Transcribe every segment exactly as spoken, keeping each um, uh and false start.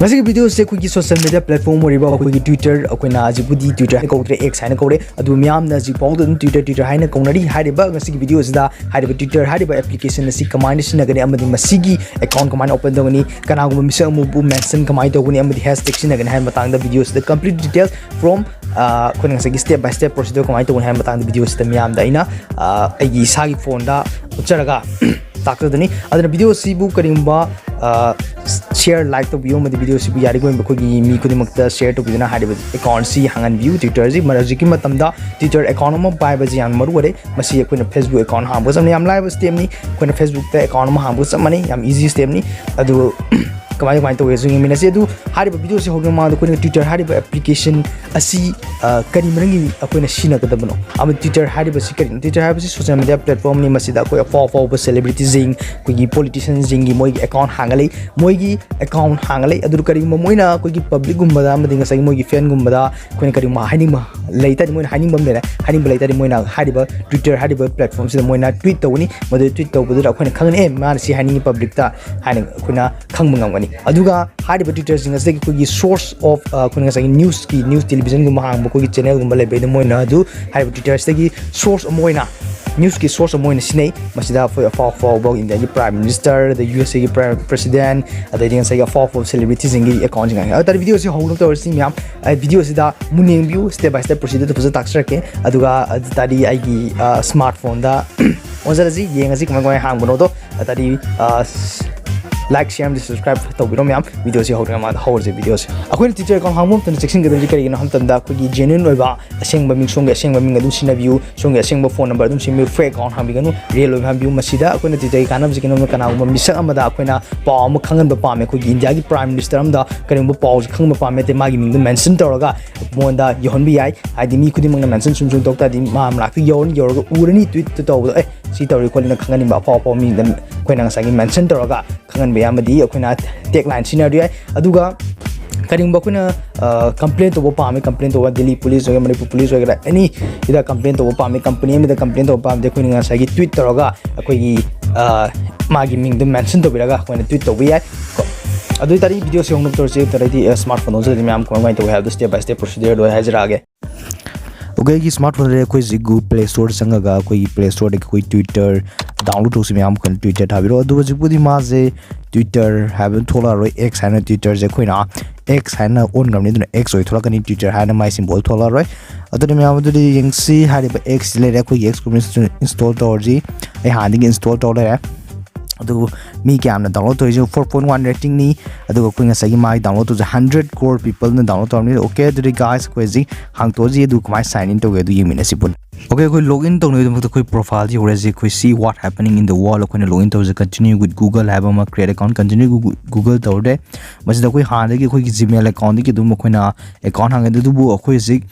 ꯉꯁꯤꯒꯤ ꯚꯤꯗꯤꯑꯣꯁꯦ ꯑꯩꯈꯣꯏꯒꯤ social media platform ꯑꯣꯏꯔꯤꯕ ꯑꯩꯈꯣꯏꯒꯤ ꯇ꯭ꯋꯤꯇꯔ, ꯑꯩꯈꯣꯏꯅ ꯍꯧꯖꯤꯛꯄꯨꯗꯤ ꯇ꯭ꯋꯤꯇꯔ ꯍꯥꯏꯅ ꯀꯧꯗ꯭ꯔꯦ, ꯑꯦꯛꯁ ꯍꯥꯏꯅ ꯀꯧꯔꯦ, ꯑꯗꯨ ꯃꯤꯌꯥꯝꯅ ꯍꯧꯖꯤꯛ ꯐꯥꯎꯗ ꯑꯗꯨꯝ ꯇ꯭ꯋꯤꯇꯔ ꯇ꯭ꯋꯤꯇꯔ ꯍꯥꯏꯅ ꯀꯧꯅꯔꯤ꯫ ꯍꯥꯏꯔꯤꯕ ꯉꯁꯤꯒꯤ ꯚꯤꯗꯤꯑꯣꯁꯤꯗ ꯍꯥꯏꯔꯤꯕ ꯇ꯭ꯋꯤꯇꯔ ꯍꯥꯏꯔꯤꯕ ꯑꯦꯄ꯭ꯂꯤꯀꯦꯁꯟ ꯑꯁꯤ ꯀꯃꯥꯏꯅ ꯁꯤꯖꯤꯟꯅꯒꯅꯤ ꯑꯃꯗꯤ ꯃꯁꯤꯒꯤ ꯑꯦꯀꯥꯎꯟ ꯀꯃꯥꯏꯅ ꯑꯣꯄꯟ ꯇꯧꯒꯅꯤ, ꯀꯅꯥꯒꯨꯝꯕ ꯃꯤꯁꯛ ꯑꯃꯕꯨ ꯃꯦꯟꯁꯟ ꯀꯃꯥꯏꯅ ꯇꯧꯒꯅꯤ ꯑꯃꯗꯤ ꯍꯦꯁꯇꯦꯒ ꯁꯤꯖꯤꯟꯅꯒꯅꯤ ꯍꯥꯏꯕ ꯃꯇꯥꯡꯗ ꯚꯤꯗꯤꯑꯣꯁꯤꯗ complete details from ꯑꯩꯈꯣꯏꯅ ꯉꯁꯥꯏꯒꯤ step by step procedure ꯀꯃꯥꯏꯅ ꯇꯧꯒꯅꯤ ꯍꯥꯏꯕ ꯃꯇꯥꯡꯗ ꯚꯤꯗꯤꯑꯣꯁꯤꯗ ꯃꯤꯌꯥꯝꯗ ꯑꯩꯅ ꯑꯩꯒꯤ ꯏꯁꯥꯒꯤ ꯐꯣꯟꯗ ꯎꯠꯆꯔꯒ ꯇꯥꯛꯆꯗꯣꯏꯅꯤ꯫ ꯑꯗꯨꯅ ꯚꯤꯗꯤꯑꯣꯁꯤꯕꯨ ꯀꯔꯤꯒꯨꯝꯕ ꯁꯤꯌꯔ, ꯂꯥꯏꯛ ꯇꯧꯕꯤꯌꯨ ꯑꯃꯗꯤ ꯚꯤꯗꯤꯑꯣꯁꯤꯕꯨ ꯌꯥꯔꯤꯕ ꯑꯩꯈꯣꯏꯒꯤ ꯃꯤ ꯈꯨꯗꯤꯡꯃꯛꯇ ꯁꯤꯌꯔ ꯇꯧꯕꯤꯗꯨꯅ ꯍꯥꯏꯔꯤꯕ ꯑꯦꯀꯥꯎꯟꯁꯤ ꯍꯥꯡꯍꯟꯕꯤꯌꯨ꯫ ꯇ꯭ꯋꯤꯇꯔꯁꯤ ꯍꯧꯖꯤꯛꯀꯤ ꯃꯇꯝꯗ ꯇ꯭ꯋꯤꯇꯔ ꯑꯦꯀꯥꯎꯟ ꯑꯃ ꯄꯥꯏꯕꯁꯤ ꯌꯥꯝ ꯃꯔꯨ ꯑꯣꯏꯔꯦ꯫ ꯃꯁꯤ ꯑꯩꯈꯣꯏꯅ ꯐꯦꯁꯕꯨꯛ ꯑꯦꯀꯥꯎꯟ ꯍꯥꯡꯕꯒ ꯆꯞ ꯃꯥꯟꯅꯩ, ꯌꯥꯝ ꯂꯥꯏꯕ ꯁ꯭ꯇꯦꯞꯅꯤ꯫ ꯑꯩꯈꯣꯏꯅ ꯐꯦꯁꯕꯨꯛꯇ ꯑꯦꯀꯥꯎꯟ ꯑꯃ ꯍꯥꯡꯕꯒ ꯆꯞ ꯃꯥꯟꯅꯩ, ꯌꯥꯝ ꯏꯖꯤ ꯁ꯭ꯇꯦꯞꯅꯤ꯫ ꯑꯗꯨ ꯀꯃꯥꯏ ꯀꯃꯥꯏꯅ ꯇꯧꯒꯦꯁꯨ ꯌꯦꯡꯃꯤꯟꯅꯁꯤ꯫ ꯑꯗꯨ ꯍꯥꯏꯔꯤꯕ ꯚꯤꯗꯤꯑꯣꯁꯤ ꯍꯧꯗ꯭ꯔꯤꯉꯩ ꯃꯃꯥꯡꯗ ꯑꯩꯈꯣꯏꯅ ꯇ꯭ꯋꯤꯇꯔ ꯍꯥꯏꯔꯤꯕ ꯑꯦꯄ꯭ꯂꯤꯀꯦꯁꯟ ꯑꯁꯤ ꯀꯔꯤ ꯃꯔꯝꯒꯤ ꯑꯩꯈꯣꯏꯅ ꯁꯤꯖꯤꯟꯅꯒꯗꯕꯅꯣ ꯑꯃꯗꯤ ꯇ꯭ꯋꯤꯇꯔ ꯍꯥꯏꯔꯤꯕꯁꯤ ꯀꯔꯤꯅꯣ? ꯇ꯭ꯋꯤꯇꯔ ꯍꯥꯏꯕꯁꯤ ꯁꯣꯁꯤꯌꯦꯜ ꯃꯤꯗꯤꯌꯥ ꯄ꯭ꯂꯦꯠꯐꯣꯔꯝꯅꯤ꯫ ꯃꯁꯤꯗ ꯑꯩꯈꯣꯏ ꯑꯐꯥꯎ ꯑꯐꯥꯎꯕ ꯁꯦꯂꯦꯕ꯭ꯔꯤꯇꯤꯁꯤꯡ, ꯑꯩꯈꯣꯏꯒꯤ ꯄꯣꯂꯤꯇꯤꯁꯤꯌꯟꯁꯤꯡꯒꯤ ꯃꯣꯏꯒꯤ ꯑꯦꯀꯥꯎꯟ ꯍꯥꯡꯉ ꯂꯩ, ꯃꯣꯏꯒꯤ ꯑꯦꯀꯥꯎꯟ ꯍꯥꯡꯉ ꯂꯩ꯫ ꯑꯗꯨ ꯀꯔꯤꯒꯨꯝꯕ ꯃꯣꯏꯅ ꯑꯩꯈꯣꯏꯒꯤ ꯄꯕ꯭ꯂꯤꯛꯀꯨꯝꯕꯗ ꯑꯃꯗꯤ ꯉꯁꯥꯏꯒꯤ ꯃꯣꯏꯒꯤ ꯐꯦꯟꯒꯨꯝꯕꯗ ꯑꯩꯈꯣꯏꯅ ꯀꯔꯤꯒꯨꯝꯕ ꯍꯥꯏꯅꯤꯡꯕ ꯂꯩ ꯇꯥꯔꯗꯤ, ꯃꯣꯏꯅ ꯍꯥꯏꯅꯤꯡꯕ ꯑꯃ ꯂꯩꯔꯦ, ꯍꯥꯏꯅꯤꯡꯕ ꯂꯩ ꯇꯥꯔꯗꯤ ꯃꯣꯏꯅ ꯍꯥꯏꯔꯤꯕ ꯇ꯭ꯋꯤꯇꯔ ꯍꯥꯏꯔꯤꯕ ꯄ꯭ꯂꯦꯠꯐꯣꯝꯁꯤꯗ ꯃꯣꯏꯅ ꯇ꯭ꯋꯤꯠ ꯇꯧꯒꯅꯤ꯫ ꯃꯗꯨ ꯇ꯭ꯋꯤꯠ ꯇꯧꯕꯗꯨꯗ ꯑꯩꯈꯣꯏꯅ ꯈꯪꯒꯅꯤ, ꯑꯦ, ꯃꯥꯅ ꯁꯤ ꯍꯥꯏꯅꯤꯡꯉꯤ ꯄꯕ꯭ꯂꯤꯛꯇ ꯍꯥꯏꯅ ꯑꯩꯈꯣꯏꯅ ꯈꯪꯕ ꯉꯝꯒꯅꯤ꯫ ꯑꯗꯨꯒ ꯍꯥꯏꯔꯤꯕ ꯇ꯭ꯋꯤꯇꯔꯁꯤꯡ ꯑꯁꯤꯗꯒꯤ ꯑꯩꯈꯣꯏꯒꯤ ꯁꯣꯔꯁ ꯑꯣꯐ ꯑꯩꯈꯣꯏꯅ ꯉꯁꯥꯏꯒꯤ ꯅ꯭ꯌꯨꯁꯀꯤ, ꯅ꯭ꯌꯨꯁ ꯇꯦꯂꯤꯚꯤꯖꯟꯒꯨꯝꯕ ꯍꯥꯡꯕ ꯑꯩꯈꯣꯏꯒꯤ ꯆꯦꯅꯦꯜꯒꯨꯝꯕ ꯂꯩꯕꯩꯗ ꯃꯣꯏꯅ ꯑꯗꯨ ꯍꯥꯏꯔꯤꯕ ꯇ꯭ꯋꯤꯇꯔꯁꯤꯗꯒꯤ ꯁꯣꯔꯁ ꯑꯃ ꯑꯣꯏꯅ, ꯅ꯭ꯌꯨꯁꯀꯤ ꯁꯣꯔꯁ ꯑꯃ ꯑꯣꯏꯅ ꯁꯤꯖꯤꯟꯅꯩ꯫ ꯃꯁꯤꯗ ꯑꯩꯈꯣꯏ ꯑꯐꯥꯎ ꯑꯐꯥꯎꯕ ꯏꯟꯗꯤꯌꯥꯒꯤ ꯄ꯭ꯔꯥꯏꯝ ꯃꯤꯅꯤꯁꯇꯔ, ꯑꯗꯩ ꯌꯨ ꯑꯦꯁ ꯑꯦꯒꯤ ꯄ꯭ꯔꯥꯏꯝ ꯄ꯭ꯔꯦꯁꯤꯗꯦꯟ, ꯑꯗꯩꯗꯤ ꯉꯁꯥꯏꯒꯤ ꯑꯐꯥꯎ ꯑꯐꯥꯎꯕ ꯁꯦꯂꯦꯕ꯭ꯔꯤꯇꯤꯁꯤꯡꯒꯤ ꯑꯦꯀꯥꯎꯟꯁꯤꯡ ꯍꯥꯡꯉꯤ꯫ ꯑꯗꯨ ꯇꯥꯔꯗꯤ ꯚꯤꯗꯤꯑꯣꯁꯤ ꯍꯧꯅꯕ ꯇꯧꯔꯁꯤ ꯃꯌꯥꯝ꯫ ꯑꯩ ꯚꯤꯗꯤꯑꯣꯁꯤꯗ ꯃꯨꯟꯅ ꯌꯦꯡꯕꯤꯌꯨ, ꯁ꯭ꯇꯦꯞ ꯕꯥꯏ ꯁ꯭ꯇꯦꯞ ꯄ꯭ꯔꯣꯁꯤꯗꯔꯗꯨ ꯐꯖꯅ ꯇꯥꯛꯆꯔꯛꯀꯦ꯫ ꯑꯗꯨꯒ ꯑꯗꯨ ꯇꯥꯔꯗꯤ ꯑꯩꯒꯤ ꯁ꯭ꯃꯥꯔꯠ ꯐꯣꯟꯗ ꯑꯣꯟꯁꯤꯜꯂꯁꯤ, ꯌꯦꯡꯉꯁꯤ ꯀꯃꯥꯏ ꯀꯃꯥꯏꯅ ꯍꯥꯡꯕꯅꯣꯗꯣ꯫ ꯑꯗꯨ ꯇꯥꯔꯗꯤ ꯂꯥꯏꯛ, ꯁꯤꯌꯔ ꯑꯃꯗꯤ ꯁꯕꯁꯀ꯭ꯔꯥꯏꯕ ꯇꯧꯕꯤꯔꯣ ꯃꯌꯥꯝ꯫ ꯚꯤꯗꯤꯑꯣꯁꯤ ꯍꯧꯗ꯭ꯔꯤꯉꯩ ꯃꯃꯥꯡꯗ ꯍꯧꯔꯁꯦ ꯚꯤꯗꯤꯑꯣꯁꯦ꯫ ꯑꯩꯈꯣꯏꯅ ꯇ꯭ꯋꯤꯇꯔ ꯑꯦꯀꯥꯎꯟ ꯍꯥꯡꯕ ꯃꯇꯝꯗ ꯆꯦꯛꯁꯤꯟꯒꯗꯕꯗꯤ ꯀꯔꯤꯒꯤꯅꯣ ꯍꯥꯏꯕ ꯃꯇꯝꯗ ꯑꯩꯈꯣꯏꯒꯤ ꯖꯦꯅ꯭ꯌꯨꯟ ꯑꯣꯏꯕ ꯑꯁꯦꯡꯕ ꯃꯤꯡ, ꯁꯣꯝꯒꯤ ꯑꯁꯦꯡꯕ ꯃꯤꯡ ꯑꯗꯨꯝ ꯁꯤꯖꯤꯟꯅꯕꯤꯌꯨ, ꯁꯣꯝꯒꯤ ꯑꯁꯦꯡꯕ ꯐꯣꯟ ꯅꯝꯕꯔ ꯑꯗꯨꯝ ꯁꯤꯖꯤꯟꯅꯕꯤꯌꯨ, ꯐꯦꯛ ꯑꯦꯀꯥꯎꯟ ꯍꯥꯡꯕꯤꯒꯅꯨ, ꯔꯤꯌꯦꯜ ꯑꯣꯏꯕ ꯍꯥꯡꯕꯤꯌꯨ꯫ ꯃꯁꯤꯗ ꯑꯩꯈꯣꯏꯅ ꯇ꯭ꯋꯤꯇꯔꯒꯤ ꯀꯥꯟꯅꯕꯁꯤ ꯀꯩꯅꯣ ꯍꯥꯏꯕꯗ ꯀꯅꯥꯒꯨꯝꯕ ꯃꯤꯁꯛ ꯑꯃꯗ ꯑꯩꯈꯣꯏꯅ ꯄꯥꯎ ꯑꯃ ꯈꯪꯍꯟꯕ ꯄꯥꯝꯃꯦ, ꯑꯩꯈꯣꯏꯒꯤ ꯏꯟꯗꯤꯌꯥꯒꯤ ꯄ꯭ꯔꯥꯏꯝ ꯃꯤꯅꯤꯁꯇꯔ ꯑꯃꯗ ꯀꯔꯤꯒꯨꯝꯕ ꯄꯥꯎꯁꯦ ꯈꯪꯕ ꯄꯥꯝꯃꯦ ꯍꯥꯏꯗꯤ ꯃꯥꯒꯤ ꯃꯤꯡꯗꯣ ꯃꯦꯟꯁꯟ ꯇꯧꯔꯒ ꯃꯉꯣꯟꯗ ꯌꯧꯍꯟꯕ ꯌꯥꯏ꯫ ꯍꯥꯏꯗꯤ ꯃꯤ ꯈꯨꯗꯤꯡꯃꯛꯅ ꯃꯦꯟꯁꯟ ꯁꯨꯝ ꯁꯨꯝ ꯇꯧ ꯇꯥꯔꯗꯤ ꯃꯥ ꯃꯅꯥꯛꯇ ꯌꯧꯔꯅꯤ, ꯌꯧꯔꯒ ꯎꯔꯅꯤ ꯇ꯭ꯋꯤꯠꯇ ꯇꯧꯕꯗꯣ, ꯑꯦ, ꯁꯤ ꯇꯧꯔꯤ ꯈꯣꯠꯂꯤꯅ ꯈꯪꯍꯟꯅꯤꯡꯕ ꯑꯐꯥꯎ ꯑꯐꯥꯎ ꯃꯤꯗ ꯑꯩꯈꯣꯏꯅ ꯉꯁꯥꯏꯒꯤ ꯃꯦꯟꯁꯟ ꯇꯧꯔꯒ ꯈꯪꯍꯟꯕ ꯌꯥꯏ꯫ ꯑꯃꯗꯤ ꯑꯩꯈꯣꯏꯅ ꯇꯦꯒ ꯂꯥꯏꯟ ꯁꯤꯖꯤꯟꯅꯔꯁꯨ ꯌꯥꯏ꯫ ꯑꯗꯨꯒ ꯀꯔꯤꯒꯨꯝꯕ ꯑꯩꯈꯣꯏꯅ ꯀꯝꯄ꯭ꯂꯦꯟ ꯇꯧꯕ ꯄꯥꯝꯃꯤ, ꯀꯝꯄ꯭ꯂꯦꯟ ꯇꯧꯕ ꯗꯤꯜꯂꯤ ꯄꯨꯂꯤꯁ ꯑꯣꯏꯒꯦꯔꯥ, ꯃꯅꯤꯄꯨꯔ ꯄꯨꯂꯤꯁ ꯑꯣꯏꯒꯦꯔꯥ, ꯑꯦꯅꯤ ꯁꯤꯗ ꯀꯝꯄ꯭ꯂꯦꯟ ꯇꯧꯕ ꯄꯥꯝꯃꯤ, ꯀꯝꯄꯅꯤ ꯑꯃꯗ ꯀꯝꯄ꯭ꯂꯦꯟ ꯇꯧꯕ ꯄꯥꯝꯃꯗꯤ ꯑꯩꯈꯣꯏꯅ ꯉꯁꯥꯏꯒꯤ ꯇ꯭ꯋꯤꯠ ꯇꯧꯔꯒ ꯑꯩꯈꯣꯏꯒꯤ ꯃꯥꯒꯤ ꯃꯤꯡꯗꯣ ꯃꯦꯟꯁꯟ ꯇꯧꯕꯤꯔꯒ ꯑꯩꯈꯣꯏꯅ ꯇ꯭ꯋꯤꯠ ꯇꯧꯕ ꯌꯥꯏ꯫ ꯀꯣ, ꯑꯗꯨ ꯑꯣꯏꯇꯥꯔꯗꯤ ꯚꯤꯗꯤꯑꯣꯁꯦ ꯍꯧꯅꯕ ꯇꯧꯔꯁꯤ꯫ ꯑꯗꯨ ꯑꯣꯏꯇꯥꯔꯗꯤ ꯁ꯭ꯃꯥꯔꯠ ꯐꯣꯟ ꯑꯣꯟꯁꯤꯜꯂꯗꯤ ꯃꯌꯥꯝ ꯀꯃꯥꯏ ꯀꯃꯥꯏꯅ ꯇꯧꯒꯦ ꯍꯥꯏꯕꯗꯣ step by step procedure ꯂꯣꯏ ꯍꯥꯏꯖꯔꯛꯑꯒꯦ꯫ ꯑꯣꯀꯦ, ꯑꯩꯒꯤ ꯁ꯭ꯃꯥꯔꯠ ꯐꯣꯟꯗꯗꯤ ꯑꯩꯈꯣꯏ ꯍꯧꯖꯤꯛ Google Play Storeꯗ ꯆꯪꯉꯒ ꯑꯩꯈꯣꯏꯒꯤ Play Storeꯗꯒꯤ ꯑꯩꯈꯣꯏ Twitter download ꯇꯧꯁꯤ ꯃꯌꯥꯝ꯫ ꯑꯩꯈꯣꯏꯅ Twitter ꯊꯥꯕꯤꯔꯣ꯫ ꯑꯗꯨ ꯍꯧꯖꯤꯛꯄꯨꯗꯤ ꯃꯥꯁꯦ Twitter ꯍꯥꯏꯕ ꯊꯣꯛꯂꯛꯑꯔꯣꯏ, X ꯍꯥꯏꯅ Twitterꯁꯦ ꯑꯩꯈꯣꯏꯅ X ꯍꯥꯏꯅ ꯑꯣꯟꯈ꯭ꯔꯕꯅꯤ, ꯑꯗꯨꯅ X ꯑꯣꯏ ꯊꯣꯛꯂꯛꯀꯅꯤ꯫ Twitter ꯍꯥꯏꯅ ꯃꯥꯏ symbol ꯊꯣꯛꯂꯛꯑꯔꯣꯏ꯫ ꯑꯗꯨꯅ ꯃꯌꯥꯝ ꯑꯗꯨꯗꯤ ꯌꯦꯡꯁꯤ꯫ ꯍꯥꯏꯔꯤꯕ X ꯂꯩꯔꯦ, ꯑꯩꯈꯣꯏꯒꯤ X ꯀꯣꯃꯤꯁ install ꯇꯧꯔꯁꯤ꯫ ꯑꯩ ꯍꯥꯟꯅꯗꯒꯤ install ꯇꯧꯔ ꯂꯩꯔꯦ꯫ ꯑꯗꯨ ꯃꯤ ꯀꯌꯥꯝꯅ download ꯇꯧꯔꯤꯁꯦ? Four point one ratingꯅꯤ꯫ ꯑꯗꯨꯒ ꯑꯩꯈꯣꯏ ꯉꯁꯥꯏꯒꯤ ꯃꯥꯒꯤ download ꯇꯧꯁꯦ hundred crore peopleꯅ download ꯇꯧꯔꯝꯅꯤ꯫ ꯑꯣꯀꯦ, ꯑꯗꯨꯗꯤ guys, ꯑꯩꯈꯣꯏ ꯍꯧꯖꯤꯛ ꯍꯥꯡꯇꯣꯛꯑꯁꯤ, ꯑꯗꯨ ꯀꯃꯥꯏꯅ sign in ꯇꯧꯒꯦ ꯑꯗꯨ ꯌꯦꯡꯃꯤꯟꯅꯁꯤ ꯄꯨꯟꯅ꯫ ꯑꯣꯀꯦ, ꯑꯩꯈꯣꯏ log in ꯇꯧꯅꯕꯒꯤꯗꯃꯛꯇ ꯑꯩꯈꯣꯏ profileꯁꯤ ꯍꯧꯔꯁꯤ꯫ ꯑꯩꯈꯣꯏ see what happening in the world ꯑꯩꯈꯣꯏꯅ log in ꯇꯧꯔꯁꯦ꯫ Continue with Google ꯍꯥꯏꯕ ꯑꯃ, create account, continue Google ꯇꯧꯔꯦ꯫ ꯃꯁꯤꯗ ꯑꯩꯈꯣꯏ ꯍꯥꯟꯅꯗꯒꯤ ꯑꯩꯈꯣꯏꯒꯤ Gmail accountꯗꯒꯤ ꯑꯗꯨꯝ ꯑꯩꯈꯣꯏꯅ account ꯍꯥꯡꯉꯦ꯫ ꯑꯗꯨꯕꯨ ꯑꯩꯈꯣꯏ ꯍꯧꯖꯤꯛ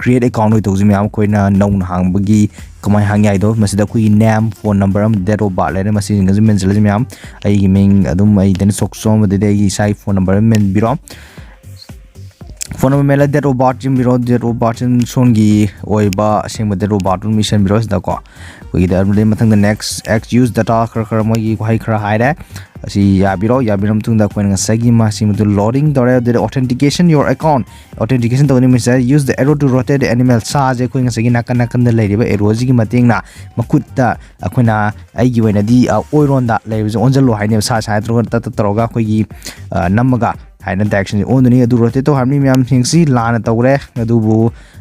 create account ꯑꯣꯏ ꯇꯧꯁꯤ ꯃꯌꯥꯝ꯫ ꯑꯩꯈꯣꯏꯅ ꯅꯧꯅ ꯍꯥꯡꯕꯒꯤ ꯀꯃꯥꯏꯅ ꯍꯥꯡ ꯌꯥꯏꯗꯣ, ꯃꯁꯤꯗ ꯑꯩꯈꯣꯏꯒꯤ name, phone number ꯑꯃ date of birth ꯂꯩꯔꯦ꯫ ꯃꯁꯤꯁꯤꯡꯒꯁꯨ ꯃꯦꯟꯁꯤꯜꯂꯁꯤ ꯃꯌꯥꯝ꯫ ꯑꯩꯒꯤ ꯃꯤꯡ ꯑꯗꯨꯝ ꯑꯩ ꯗꯦꯅꯤꯁ ꯊꯣꯛꯆꯣꯝ, ꯑꯗꯩꯗꯤ ꯑꯩꯒꯤ ꯏꯁꯥꯒꯤ phone number ꯑꯃ ꯃꯦꯟꯕꯤꯔꯣ꯫ Phone number ꯃꯦꯜꯂ date of birth ꯆꯤꯟꯕꯤꯔꯣ꯫ Date of birth ꯁꯣꯝꯒꯤ ꯑꯣꯏꯕ ꯑꯁꯦꯡꯕ date of birth ꯑꯗꯨꯝ ꯏꯁꯤꯟꯕꯤꯔꯣ ꯁꯤꯗꯀꯣ꯫ ꯑꯩꯈꯣꯏꯒꯤꯗ ꯑꯗꯨꯗꯩ ꯃꯊꯪꯗ next, X use data ꯈꯔ ꯈꯔ ꯃꯣꯏꯒꯤ ꯋꯥꯍꯩ ꯈꯔ ꯍꯥꯏꯔꯦ꯫ ꯑꯁꯤ ꯌꯥꯕꯤꯔꯣ꯫ ꯌꯥꯕꯤꯔ ꯃꯇꯨꯡꯗ ꯑꯩꯈꯣꯏꯅ ꯉꯁꯥꯏꯒꯤ ꯃꯁꯤꯃꯗꯨ loading ꯇꯧꯔꯦ꯫ ꯑꯗꯨꯗ authentication your account, authentication ꯇꯧꯅꯤ ꯃꯁꯤꯗ use the arrow to rotate the animal, ꯁꯥꯁꯦ ꯑꯩꯈꯣꯏ ꯉꯁꯥꯏꯒꯤ ꯅꯥꯀꯟ ꯅꯥꯀꯟꯗ ꯂꯩꯔꯤꯕ arrowꯁꯤꯒꯤ ꯃꯇꯦꯡꯅ ꯃꯈꯨꯠꯇ ꯑꯩꯈꯣꯏꯅ ꯑꯩꯒꯤ ꯑꯣꯏꯅꯗꯤ ꯑꯣꯏꯔꯣꯝꯗ ꯂꯩꯕꯁꯦ ꯑꯣꯟꯁꯤꯜꯂꯣ ꯍꯥꯏꯅꯦꯕ꯫ ꯁꯥ ꯁꯥꯏ ꯇꯧꯔꯒ ꯇꯠ ꯇꯠ ꯇꯧꯔꯒ ꯑꯩꯈꯣꯏꯒꯤ ꯅꯝꯃꯒ ꯍꯥꯏꯅ directionꯁꯦ ꯑꯣꯟꯗꯣꯏꯅꯤ꯫ ꯑꯗꯨ rotate ꯇꯧ ꯍꯥꯏꯕꯅꯤ ꯃꯌꯥꯝ ꯌꯦꯡꯁꯤ꯫ ꯂꯥꯟꯅ ꯇꯧꯔꯦ꯫ ꯑꯗꯨꯕꯨ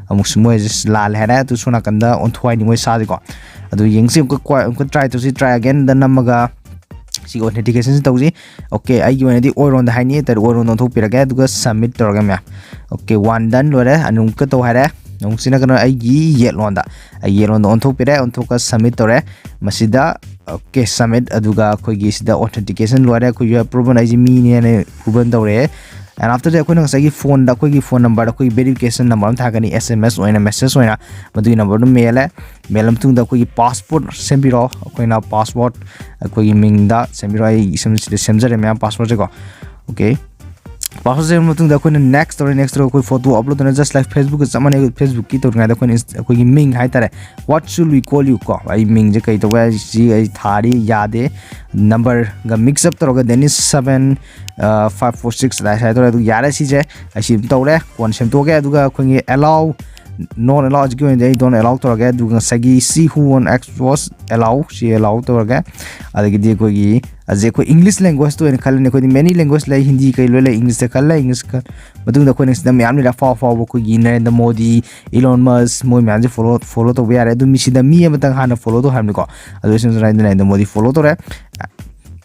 ꯑꯃꯨꯛꯁꯨ ꯃꯣꯏꯁꯦ ꯂꯥꯜꯂꯦ ꯍꯥꯏꯔꯦ꯫ ꯑꯗꯨ ꯁꯣꯝ ꯅꯥꯀꯟꯗ ꯑꯣꯟꯊꯣꯛꯍꯟꯅꯤꯡꯉꯣꯏ ꯁꯥꯁꯦꯀꯣ꯫ ꯑꯗꯨ ꯌꯦꯡꯁꯤ꯫ ꯑꯃꯨꯛꯀ ꯑꯃꯨꯛꯀ try ꯇꯧꯁꯤ꯫ Try againꯗ ꯅꯝꯃꯒ ꯁꯤꯒꯤ authenticationꯁꯤ ꯇꯧꯁꯤ꯫ ꯑꯣꯀꯦ, ꯑꯩꯒꯤ ꯑꯣꯏꯅꯗꯤ ꯑꯣꯏꯔꯣꯝꯗ ꯍꯥꯏꯅꯤ, ꯇꯔꯦꯠ ꯑꯣꯏꯔꯣꯝꯗ ꯑꯣꯟꯊꯣꯛꯄꯤꯔꯒꯦ, ꯑꯗꯨꯒ submit ꯇꯧꯔꯒꯦ ꯃꯌꯥꯝ꯫ ꯑꯣꯀꯦ, one done ꯂꯣꯏꯔꯦ꯫ ꯑꯃꯨꯛꯀ ꯇꯧ ꯍꯥꯏꯔꯦ꯫ ꯑꯃꯨꯛꯁꯤꯅ ꯀꯩꯅꯣ, ꯑꯩꯒꯤ ꯌꯦꯠꯂꯣꯝꯗ, ꯑꯩꯒꯤ ꯌꯦꯠꯂꯣꯝꯗ ꯑꯣꯟꯊꯣꯛꯄꯤꯔꯦ꯫ ꯑꯣꯟꯊꯣꯛꯀ submit ꯇꯧꯔꯦ꯫ ꯃꯁꯤꯗ ꯑꯣꯀꯦ, submit꯫ ꯑꯗꯨꯒ ꯑꯩꯈꯣꯏꯒꯤ ꯁꯤꯗ authentication ꯂꯣꯏꯔꯦ꯫ ꯑꯩꯈꯣꯏ you have proven ꯑꯩꯁꯦ ꯃꯤꯅꯦꯅ proven ꯇꯧꯔꯛꯑꯦ꯫ And after that ꯑꯩꯈꯣꯏꯅ ꯉꯁꯥꯏꯒꯤ phoneꯗ ꯑꯩꯈꯣꯏꯒꯤ phone numberꯗ ꯑꯩꯈꯣꯏꯒꯤ verification number ꯑꯃ ꯊꯥꯔꯛꯀꯅꯤ, S M S ꯑꯣꯏꯅ, message ꯑꯣꯏꯅ꯫ ꯃꯗꯨꯒꯤ numberꯗꯨ ꯃꯦꯜꯂꯦ꯫ ꯃꯦꯜꯂ ꯃꯇꯨꯡꯗ ꯑꯩꯈꯣꯏꯒꯤ password ꯁꯦꯝꯕꯤꯔꯣ꯫ ꯑꯩꯈꯣꯏꯅ password ꯑꯩꯈꯣꯏꯒꯤ ꯃꯤꯡꯗ ꯁꯦꯝꯕꯤꯔꯣ꯫ ꯑꯩ ꯏꯁꯝ ꯁꯤꯗ ꯁꯦꯝꯖꯔꯦ ꯃꯌꯥꯝ passwordꯁꯦꯀꯣ꯫ ꯑꯣꯀꯦ, ꯄꯥꯁꯋꯥꯔꯗ ꯁꯦꯝꯕ ꯃꯇꯨꯡꯗ ꯑꯩꯈꯣꯏꯅ next ꯇꯧꯔꯦ꯫ Next ꯇꯧꯔꯒ ꯑꯩꯈꯣꯏ ꯐꯣꯇꯣ ꯑꯞꯂꯣꯗ ꯇꯧꯔꯦ꯫ Just like Facebook ꯀ ꯆꯞ ꯃꯥꯟꯅꯩ꯫ Facebook ꯀꯤ ꯇꯧꯔꯤꯉꯩꯗ ꯑꯩꯈꯣꯏꯅ ins- ꯑꯩꯈꯣꯏꯒꯤ ꯃꯤꯡ ꯍꯥꯏꯇꯥꯔꯦ, "What should we call you?" ꯀꯣ, ꯑꯩ ꯃꯤꯡꯁꯦ ꯀꯩ ꯇꯧꯕ ꯌꯥꯏ? ꯁꯤ ꯑꯩ ꯊꯥꯔꯤ, ꯌꯥꯗꯦ꯫ ꯅꯝꯕꯔꯒ mix up ꯇꯧꯔꯒ Dennis seven five four six ꯑꯗꯥꯏ ꯁꯥꯏ ꯇꯧꯔꯦ꯫ ꯑꯗꯨ ꯌꯥꯔꯦ, ꯁꯤꯁꯦ ꯑꯩ ꯁꯤ ꯑꯗꯨꯝ ꯇꯧꯔꯦ꯫ ꯀꯣꯟꯅ ꯁꯦꯝꯗꯣꯛꯑꯒꯦ꯫ ꯑꯗꯨꯒ ꯑꯩꯈꯣꯏꯒꯤ allow, non allow, ꯍꯧꯖꯤꯛꯀꯤ ꯑꯣꯏꯅꯗꯤ ꯑꯩ don't allow ꯇꯧꯔꯒꯦ꯫ ꯑꯗꯨꯒ ꯉꯁꯥꯏꯒꯤ "See who on X was allow", ꯁꯤ allow ꯇꯧꯔꯒꯦ꯫ ꯑꯗꯒꯤꯗꯤ ꯑꯩꯈꯣꯏꯒꯤ ꯑꯁꯤ ꯑꯩꯈꯣꯏ English language ꯇ ꯑꯣꯏꯅ ꯈꯜꯂꯅꯤ꯫ ꯑꯩꯈꯣꯏꯗꯤ many language ꯂꯩ, ꯍꯤꯟꯗꯤ ꯀꯩ ꯂꯣꯏ ꯂꯩ꯫ English ꯇ ꯈꯜꯂꯦ꯫ English ꯈꯜ- ꯃꯇꯨꯡꯗ ꯑꯩꯈꯣꯏꯅ ꯁꯤꯗ ꯃꯌꯥꯝ ꯂꯩꯔꯦ, ꯑꯐꯥꯎ ꯑꯐꯥꯎꯕ ꯑꯩꯈꯣꯏꯒꯤ ꯅꯔꯦꯟꯗ꯭ꯔ ꯃꯣꯗꯤ, ꯏꯂꯣꯟ ꯃꯁ, ꯃꯣꯏ ꯃꯌꯥꯝꯁꯦ ꯐꯣꯂꯣ ꯐꯣꯂꯣ ꯇꯧꯕ ꯌꯥꯔꯦ꯫ ꯑꯗꯨ ꯃꯤ ꯁꯤꯗ ꯃꯤ ꯑꯃꯇꯪ ꯍꯥꯟꯅ ꯐꯣꯂꯣ ꯇꯧ ꯍꯥꯏꯕꯅꯤꯀꯣ꯫ ꯑꯗꯨ ꯁꯤꯗ ꯅꯔꯦꯟꯗ꯭ꯔ ꯃꯣꯗꯤ ꯐꯣꯂꯣ ꯇꯧꯔꯦ꯫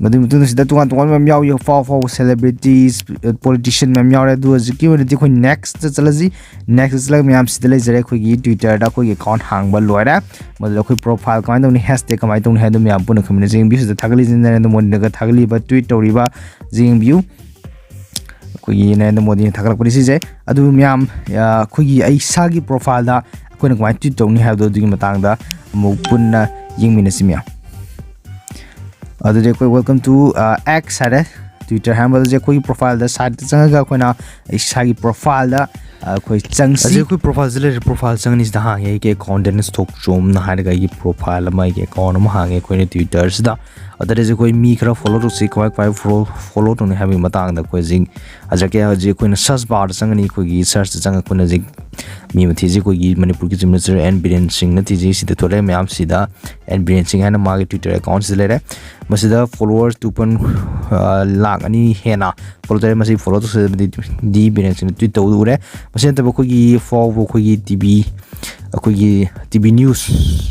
ꯃꯗꯨꯒꯤ ꯃꯇꯨꯡꯗ ꯁꯤꯗ ꯇꯣꯉꯥꯟ ꯇꯣꯉꯥꯟꯕ ꯃꯌꯥꯝ ꯌꯥꯎꯏ, ꯑꯐꯥꯎ ꯑꯐꯥꯎꯕ celebrities, politician ꯃꯌꯥꯝ ꯌꯥꯎꯔꯦ꯫ ꯑꯗꯨ ꯍꯧꯖꯤꯛꯀꯤ ꯑꯣꯏꯅꯗꯤ ꯑꯩꯈꯣꯏ next ꯆꯠꯂꯁꯤ꯫ Next ꯆꯠꯂꯒ ꯃꯌꯥꯝ ꯁꯤꯗ ꯂꯩꯖꯔꯦ, ꯑꯩꯈꯣꯏꯒꯤ Twitter ꯗ ꯑꯩꯈꯣꯏꯒꯤ account ꯍꯥꯡꯕ ꯂꯣꯏꯔꯦ꯫ ꯃꯗꯨꯗ ꯑꯩꯈꯣꯏ profile ꯀꯃꯥꯏꯅ ꯇꯧꯅꯤ, hashtag ꯀꯃꯥꯏꯅ ꯇꯧꯅꯤ ꯍꯥꯏꯗꯣ ꯃꯌꯥꯝ ꯄꯨꯟꯅ ꯈꯪꯃꯤꯟꯅꯁꯤ꯫ ꯌꯦꯡꯕꯤꯌꯨ, ꯁꯤꯗ ꯊꯥꯒꯠꯂꯤꯁꯤ ꯅꯔꯦꯟꯗ꯭ꯔ ꯃꯣꯗꯤꯅꯒ ꯊꯥꯒꯠꯂꯤꯕ, tweet ꯇꯧꯔꯤꯕ, ꯌꯦꯡꯕꯤꯌꯨ꯫ ꯑꯩꯈꯣꯏꯒꯤ ꯅꯔꯦꯟꯗ꯭ꯔ ꯃꯣꯗꯤꯅ ꯊꯥꯒꯠꯂꯛꯄꯅꯤ ꯁꯤꯁꯦ꯫ ꯑꯗꯨ ꯃꯌꯥꯝ, ꯑ, ꯑꯩꯈꯣꯏꯒꯤ ꯑꯩ ꯏꯁꯥꯒꯤ profile ꯗ ꯑꯩꯈꯣꯏꯅ ꯀꯃꯥꯏꯅ tweet ꯇꯧꯅꯤ ꯍꯥꯏꯕꯗꯣ ꯑꯗꯨꯒꯤ ꯃꯇꯥꯡꯗ ꯑꯃꯨꯛ ꯄꯨꯟꯅ ꯌꯦꯡꯃꯤꯟꯅꯁꯤ ꯃꯌꯥꯝ꯫ ꯑꯗꯨꯗꯤ ꯑꯩꯈꯣꯏ welcome to, ꯑ, X ꯍꯥꯏꯔꯦ꯫ Twitter ꯍꯥꯏꯔꯝꯕꯗ ꯍꯧꯖꯤꯛ ꯑꯩꯈꯣꯏꯒꯤ profile ꯗ site ꯇ ꯆꯪꯉꯒ ꯑꯩꯈꯣꯏꯅ ꯏꯁꯥꯒꯤ profile ꯗ, ꯑ, ꯑꯩꯈꯣꯏ ꯆꯪꯁꯤ꯫ ꯍꯧꯖꯤꯛ ꯑꯩꯈꯣꯏ profile ꯁꯤ ꯂꯩꯔꯦ꯫ Profile ꯆꯪꯉꯅꯤ꯫ ꯁꯤꯗ ꯍꯥꯡꯉꯦ ꯑꯩꯒꯤ account, Dennis ꯊꯣꯛꯆꯣꯝꯅ ꯍꯥꯏꯔꯒ ꯑꯩꯒꯤ profile ꯑꯃ, ꯑꯩꯒꯤ account ꯑꯃ ꯍꯥꯡꯉꯦ ꯑꯩꯈꯣꯏꯅ Twitter ꯁꯤꯗ꯫ ꯑꯗꯨꯗ ꯍꯧꯖꯤꯛ ꯑꯩꯈꯣꯏ ꯃꯤ ꯈꯔ follow ꯇꯧꯁꯤ, ꯀꯃꯥꯏ ꯀꯃꯥꯏ follow follow ꯇꯧꯅꯤ ꯍꯥꯏꯕꯒꯤ ꯃꯇꯥꯡꯗ ꯑꯩꯈꯣꯏ ꯍꯧꯖꯤꯛ ꯍꯥꯏꯖꯔꯛꯀꯦ꯫ ꯍꯧꯖꯤꯛ ꯑꯩꯈꯣꯏꯅ search bar ꯗ ꯆꯪꯉꯅꯤ꯫ ꯑꯩꯈꯣꯏꯒꯤ search ꯇ ꯆꯪꯉꯒ ꯑꯩꯈꯣꯏꯅ ꯍꯧꯖꯤꯛ ꯃꯤ ꯑꯃ ꯊꯤꯖꯩ꯫ ꯑꯩꯈꯣꯏꯒꯤ ꯃꯅꯤꯄꯨꯔꯒꯤ Chief Minister N ꯕꯤꯔꯦꯟ ꯁꯤꯡꯅ ꯊꯤꯖꯩ꯫ ꯁꯤꯗ ꯊꯣꯛꯂꯛꯑꯦ ꯃꯌꯥꯝꯁꯤꯗ꯫ N ꯕꯤꯔꯦꯟ ꯁꯤꯡ ꯍꯥꯏꯅ ꯃꯥꯒꯤ Twitter account ꯁꯤꯗ ꯂꯩꯔꯦ꯫ ꯃꯁꯤꯗ followers two point, ꯑ, ꯂꯥꯛ ꯑꯅꯤ ꯍꯦꯟꯅ follow ꯇꯧꯔꯦ꯫ ꯃꯁꯤ follow ꯇꯧꯁꯤꯜꯂꯕꯗꯤ ꯗꯤ ꯕꯤꯔꯦꯟ ꯁꯤꯡꯅ tweet ꯇꯧꯕꯗꯨ ꯎꯔꯦ꯫ ꯃꯁꯤ ꯅꯠꯇꯕ ꯑꯩꯈꯣꯏꯒꯤ ꯐꯥꯎꯕ ꯑꯩꯈꯣꯏꯒꯤ T V, ꯑꯩꯈꯣꯏꯒꯤ T V news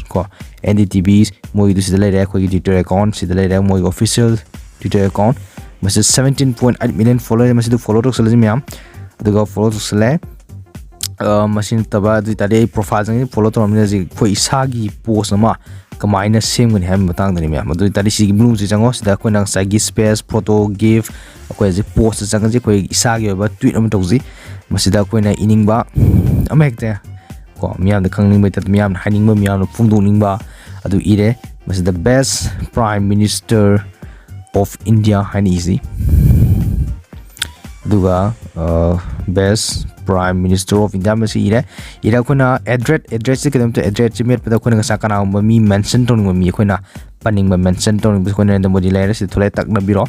ꯀꯣ, N D T V, ꯃꯣꯏꯒꯤꯗꯨ ꯁꯤꯗ ꯂꯩꯔꯦ꯫ ꯑꯩꯈꯣꯏꯒꯤ Twitter account ꯁꯤꯗ ꯂꯩꯔꯦ, ꯃꯣꯏꯒꯤ official Twitter account꯫ ꯃꯁꯤꯗ seventeen point eight million follower ꯂꯩꯔꯦ꯫ ꯃꯁꯤꯗ follow ꯇꯧꯁꯤꯜꯂꯁꯤ ꯃꯌꯥꯝ꯫ ꯑꯗꯨꯒ follow ꯇꯧꯁꯤꯜꯂꯦ꯫ ꯑ, ꯃꯁꯤ ꯅꯠꯇꯕ ꯑꯗꯨ ꯑꯣꯏ ꯇꯥꯔꯗꯤ ꯑꯩ profile ꯆꯪꯉꯤ, follow ꯇꯧꯔꯕꯅꯤꯅ ꯍꯧꯖꯤꯛ ꯑꯩꯈꯣꯏ ꯏꯁꯥꯒꯤ post ꯑꯃ ꯀꯃꯥꯏꯅ ꯁꯦꯝꯒꯅꯤ ꯍꯥꯏꯕꯒꯤ ꯃꯇꯥꯡꯗꯅꯤ ꯃꯌꯥꯝ꯫ ꯑꯗꯨ ꯑꯣꯏ ꯇꯥꯔꯗꯤ ꯁꯤꯒꯤ blue ꯁꯤ ꯆꯪꯉꯣ꯫ ꯁꯤꯗ ꯑꯩꯈꯣꯏꯅ ꯉꯁꯥꯏꯒꯤ space, photo, gif, ꯑꯩꯈꯣꯏ ꯍꯧꯖꯤꯛ post ꯇ ꯆꯪꯉꯁꯤ꯫ ꯑꯩꯈꯣꯏ ꯏꯁꯥꯒꯤ ꯑꯣꯏꯕ tweet ꯑꯃ ꯇꯧꯁꯤ꯫ ꯃꯁꯤꯗ ꯑꯩꯈꯣꯏꯅ ꯏꯅꯤꯡꯕ ꯑꯃ ꯍꯦꯛꯇ ꯀꯣ, ꯃꯤꯌꯥꯝꯗ ꯈꯪꯅꯤꯡꯕ ꯇꯠ-, ꯃꯤꯌꯥꯝꯅ ꯍꯥꯏꯅꯤꯡꯕ, ꯃꯤꯌꯥꯝꯅ ꯐꯣꯡꯗꯣꯛꯅꯤꯡꯕ ꯑꯗꯨ ꯏꯔꯦ꯫ ꯃꯁꯤꯗ "Best Prime Minister of India" ꯍꯥꯏꯅ ꯏꯁꯤ꯫ ꯑꯗꯨꯒ best Prime Minister of India ꯃꯁꯤ ꯏꯔꯦ꯫ ꯏꯔꯦ ꯑꯩꯈꯣꯏꯅ address, addressꯁꯦ ꯀꯩꯗꯧꯝꯇ addressꯁꯦ ꯃꯦꯠꯄꯗ ꯑꯩꯈꯣꯏꯅ ꯉꯁꯥꯏ ꯀꯅꯥꯒꯨꯝꯕ ꯃꯤ mention ꯇꯧꯅꯤꯡꯕ ꯃꯤ, ꯑꯩꯈꯣꯏꯅ ꯄꯟꯅꯤꯡꯕ mention ꯇꯧꯅꯤꯡꯕꯁꯦ ꯑꯩꯈꯣꯏ ꯅꯔꯦꯟꯗ꯭ꯔ ꯃꯣꯗꯤ ꯂꯩꯔꯦ, ꯁꯤꯗ ꯊꯣꯛꯂꯛꯑꯦ, ꯇꯛꯅꯕꯤꯔꯣ꯫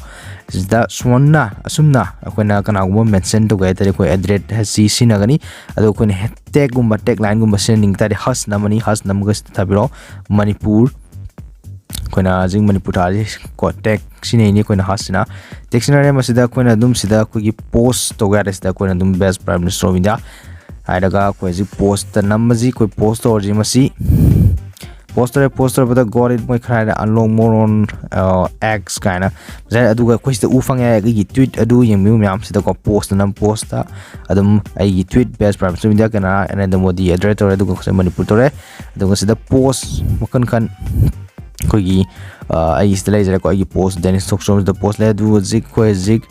ꯁꯤꯗ ꯁꯨꯃꯥꯏꯅ ꯑꯁꯨꯝꯅ ꯑꯩꯈꯣꯏꯅ ꯀꯅꯥꯒꯨꯝꯕ mention ꯇꯧꯒꯦ ꯍꯥꯏ ꯇꯥꯔꯗꯤ ꯑꯩꯈꯣꯏ address ꯑꯁꯤ ꯁꯤꯖꯤꯟꯅꯒꯅꯤ꯫ ꯑꯗꯣ ꯑꯩꯈꯣꯏꯅ tagꯒꯨꯝꯕ, tagline ꯒꯨꯝꯕ ꯁꯤꯖꯤꯟꯅꯅꯤꯡ ꯇꯥꯔꯗꯤ hash ꯅꯝꯃꯅꯤ, hash ꯅꯝꯃꯒ ꯁꯤꯗ ꯊꯥꯕꯤꯔꯣ, ꯃꯅꯤꯄꯨꯔ꯫ ꯑꯩꯈꯣꯏꯅ ꯍꯧꯖꯤꯛ ꯃꯅꯤꯄꯨꯔ ꯊꯥꯔꯁꯤ ꯀꯣ, tag ꯁꯤꯖꯤꯟꯅꯩꯅꯤ ꯑꯩꯈꯣꯏꯅ hash ꯁꯤꯅ꯫ Tag ꯁꯤꯖꯤꯟꯅꯔꯦ, ꯃꯁꯤꯗ ꯑꯩꯈꯣꯏꯅ ꯑꯗꯨꯝ ꯁꯤꯗ ꯑꯩꯈꯣꯏꯒꯤ post ꯇꯧꯒꯦ ꯍꯥꯏꯔꯦ, ꯁꯤꯗ ꯑꯩꯈꯣꯏꯅ ꯑꯗꯨꯝ best Prime Minister of India ꯍꯥꯏꯔꯒ ꯑꯩꯈꯣꯏ ꯍꯧꯖꯤꯛ postꯇ ꯅꯝꯃꯁꯤ꯫ ꯑꯩꯈꯣꯏ post ꯇꯧꯔꯁꯤ ꯃꯁꯤ꯫ Post ꯇꯧꯔꯦ, post ꯇꯧꯔꯕꯗ got it, ꯃꯣꯏ ꯈꯔ ꯍꯥꯏꯔꯦ unlock more on X ꯀꯥꯏꯅ ꯉꯁꯥꯏ꯫ ꯑꯗꯨꯒ ꯑꯩꯈꯣꯏ ꯁꯤꯗ ꯎ ꯐꯪꯉꯦ ꯑꯩꯒꯤ tweet ꯑꯗꯨ ꯌꯦꯡꯕꯤꯌꯨ ꯃꯌꯥꯝ꯫ ꯁꯤꯗꯀꯣ post ꯅꯝ, post ꯑꯗꯨꯝ ꯑꯩꯒꯤ tweet best Prime Minister of India ꯀꯅꯥ, ꯅꯔꯦꯟꯗ꯭ꯔ ꯃꯣꯗꯤ address ꯇꯧꯔꯦ꯫ ꯑꯗꯨꯒ ꯉꯁꯥꯏ ꯃꯅꯤꯄꯨꯔ ꯇꯧꯔꯦ꯫ ꯑꯗꯨꯒ ꯁꯤꯗ post ꯃꯈꯜ ꯃꯈꯜ ꯑꯩꯈꯣꯏꯒꯤ ꯑꯩꯒꯤ ꯁꯤꯗ ꯂꯩꯖꯔꯦꯀꯣ, ꯑꯩꯒꯤ post Danish Thoksomꯁꯤꯗ post ꯂꯩ꯫ ꯑꯗꯨ ꯍꯧꯖꯤꯛ ꯑꯩꯈꯣꯏ ꯍꯧꯖꯤꯛ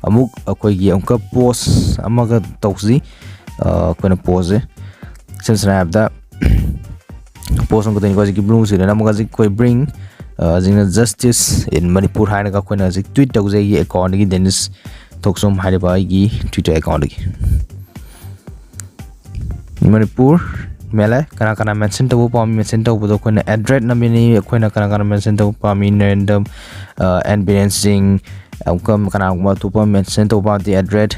ꯑꯃꯨꯛ ꯑꯩꯈꯣꯏꯒꯤ ꯑꯃꯨꯛꯀ post ꯑꯃꯒ ꯇꯧꯁꯤ꯫ ꯑꯩꯈꯣꯏꯅ postꯁꯦ ꯏꯁꯝ ꯁꯝꯅ ꯍꯥꯏꯔꯕꯗ post ꯑꯃꯈꯛꯇꯅꯤꯀꯣ, ꯍꯧꯖꯤꯛꯀꯤ blue screenꯗ ꯅꯝꯃꯒ ꯍꯧꯖꯤꯛ ꯑꯩꯈꯣꯏ bring ꯍꯧꯖꯤꯛꯅ justice in Manipur ꯍꯥꯏꯔꯒ ꯑꯩꯈꯣꯏꯅ ꯍꯧꯖꯤꯛ tweet ꯇꯧꯖꯩ ꯑꯩꯒꯤ accountꯗꯒꯤ, Danish Thoksom ꯍꯥꯏꯔꯤꯕ ꯑꯩꯒꯤ Twitter accountꯗꯒꯤ꯫ ꯃꯅꯤꯄꯨꯔ ꯃꯦꯜꯂꯦ꯫ ꯀꯅꯥ ꯀꯅꯥ mention ꯇꯧꯕ ꯄꯥꯝꯃꯤ? Mention ꯇꯧꯕꯗꯣ ꯑꯩꯈꯣꯏꯅ address ꯅꯝꯃꯤꯅꯤ꯫ ꯑꯩꯈꯣꯏꯅ ꯀꯅꯥ ꯀꯅꯥ mention ꯇꯧꯕ ꯄꯥꯝꯃꯤ? ꯅꯔꯦꯟꯗ꯭ꯔ, ꯑ, ꯑꯦꯟ ꯕꯤꯔꯦꯟ ꯁꯤꯡ, ꯑꯃꯨꯛꯀ ꯀꯅꯥꯒꯨꯝꯕ ꯑꯇꯣꯞꯄ mention ꯇꯧꯕ ꯄꯥꯝꯃꯗꯤ address,